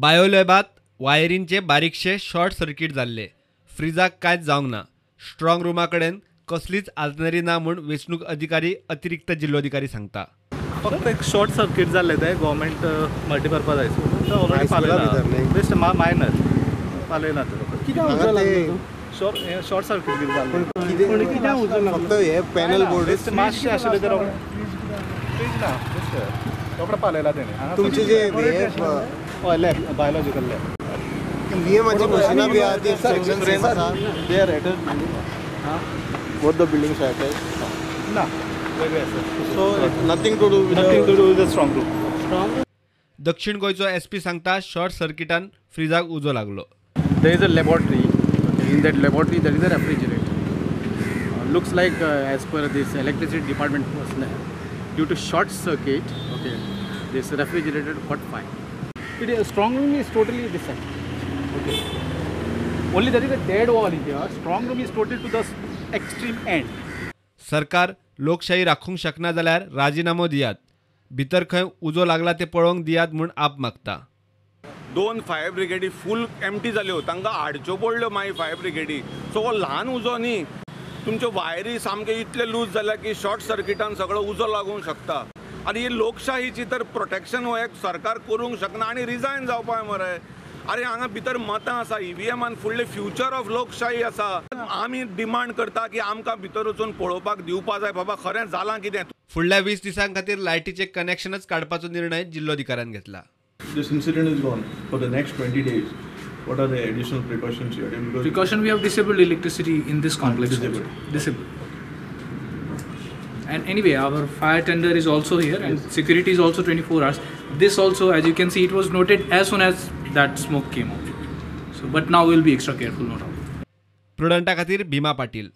बायोलॅबात वायरींचे बारीकशे short circuit जाल्ले. फ्रिजाक कांयच जावंक ना. स्ट्रॉंग रुमा कडेन कसलीच आजनेरी ना म्हूण वेंचणूक अधिकारी अतिरिक्त जिल्लोधिकारी सांगता. फक्त एक शॉर्ट सर्किट जाल्लें तें गव्हर्मेंट मल्टीपर्पज हायस्कूल ऑलरेडी पालयला, बेस्ट मायनर पालयला. कित्याक शॉर्ट सर्किट कितें जालें? फक्त हे पॅनल बोर्ड मातशें आशिल्लें तें रोखडें फ्रीज ना, रोखडें पालयला तेणें. तुमचे जे हय लॅब, बायोलॉजिकल लॅब, ईव्हीएमाची मशिनां बी आहा ती सेक्शन आसा. They are attach both the buildings are attached ना, वेगळे आसा. So nothing to do with nothing to do with the strong room. दक्षिण गोंयचो एसपी सांगता शॉर्ट सर्किटान फ्रिजाक उजो लागलो. There is a laboratory. In that laboratory there is a refrigerator. Looks like as per this electricity department personnel, due to short circuit, okay, this refrigerator caught fire. It is strong room is totally this side. Okay. Only there is a dead wall in here. Strong room is totally to the extreme end. सरकार लोकशाही राखूंक शकना जाल्यार राजीनामो दियात, भितर खंय उजो लागला ते पळोवंक दियात म्हूण आप मागता. 2 फायर ब्रिगेडी फूल एम्प्टी जाल्यो, तांकां हाडच्यो पडल्यो मागीर फायर ब्रिगेडी. सो हो ल्हान उजो न्ही, तुमच्यो वायरी सामक्यो इतले लूज जाल्या की शॉर्ट सर्किटान सगळो उजो लागूंक शकता. आनी ही लोकशाहीची तर प्रोटेक्शन हो एक सरकार करूंक शकना आनी रिजायन जावपाक मरे. अरे हांगा भितर मतां आसा, ईव्हीएमान फुडले फ्युचर ऑफ लोकशाही आसा. आमी डिमांड करता की आमकां भितर वचून पळोवपाक दिवपा जाय बाबा खरें जालां कितें. फुडल्या 20 दिसां खातीर लायटीचें कनेक्शनच काडपाचो निर्णय जिल्लोधिकाऱ्यान घेतला. This incident is gone for the next 20 days. What are the additional precautions you are taking? Precaution, we have disabled electricity in this complex. Disabled. Disabled. And anyway, our fire tender is also here and yes, security is also 24 hours. This also, as you can see, it was noted as soon as that smoke came out. So, but now we'll be extra careful, no doubt. Prudenta खातीर भीमा पाटील.